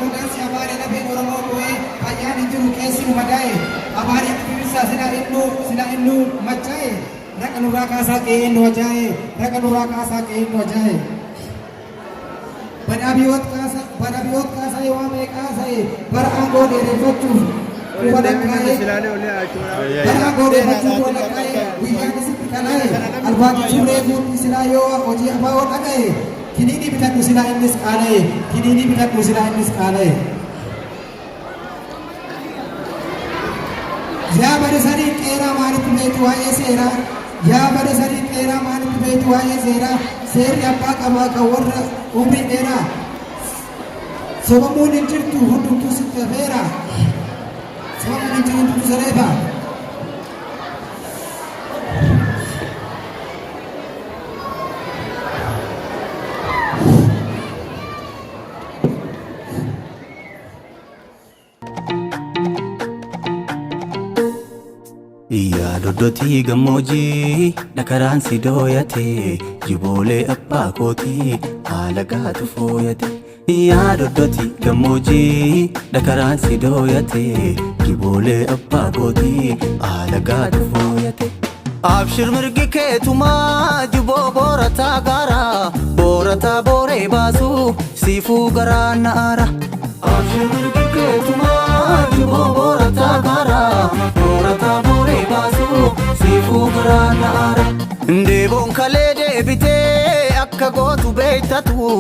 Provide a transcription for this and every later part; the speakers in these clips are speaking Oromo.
Godaansi abaare lafeen Oromoo boo'ee fayyaan hin jiru keessi nu madaa'e abaariitti firrisaa silaa innuu silaa innuu machaa'e raqa nurraa kaasaa qe'een nu ajaa'e raqa nurraa kaasaa qe'een nu ajaa'e. Bara Abiyoot kaasaa waa meeqaa bara aangoo dheereffachuuf quba lakkaa'ee bara aangoo dheereffachuuf quba lakkaa'ee guyyaan isitti kalaa'e albaatii surree guutuu silaa yoo hojii abaa'oo dhaga'e kiniinii bitadhu silaa innis qaala'e kiniinii bitadhu silaa innis qaala'e. Yaa bara sadii qeeraa maalitti beektu waa'ee seeraa? Yaa bara sadii qeeraa maalitti beektu waa'ee seeraa? Seerri abbaa qabaa kan warra umrii dheeraa. Sobamuun hin jirtu hundumtuu sitti hafeera. Sobamuun hin jiru hundumtuu sareefa. Yaa doddotii gammoojjii dhakaraan si dooyate jiboolee abbaa kootii haala gaatu fooyate. Yaa doddotii gammoojjii dhakaraan si dooyate jiboolee abbaa kootii haala gaatu fooyate. Abshir mirgi keetumaa jiboo boorataa gaara boorataa booree baasu siifuu garaa na'aara. Abshir mirgi keetumaa jiboo boorataa gaara boorataa booree baasu siifuu garaa na'aara. Deeboon kalee deebitee akka gootu beektatu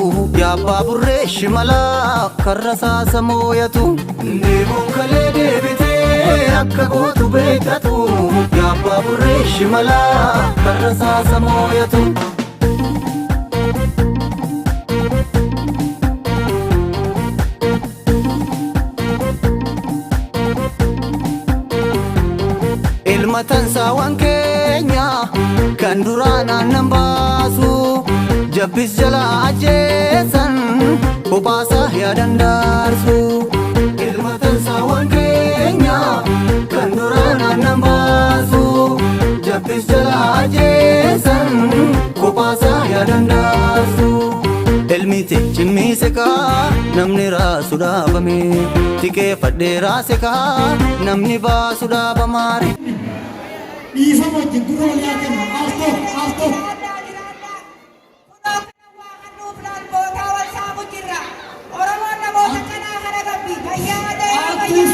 yaabbaa burree shimalaa karra saasa mooyatu. Deeboon kalee deebitee akka gootu beektatu yaabbaa burree shimalaa karra saasa mooyatu. Ilma tansaawwan keenya kan duraan aannan baasu jabbis jala ajjeesan kophaasaa yaadan daarsu. Ilma tansaawwan keenya kan duraan aannan baasu jabbis jala ajjeesan kophaasaa yaadan daarsu. Ilmi cimmise kaa namni raasu dhaabame tiqeeffadhee raase kaa namni baasu dhaabamaare. Dhiifama wajjin gurra walii haa kennu. Al tokko al tokko. Abdul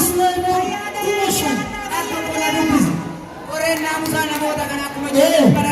Sulaiman 5,000 akka qola dubbisa. Qoreen naamusaa namoota kana akkuma jedhu bara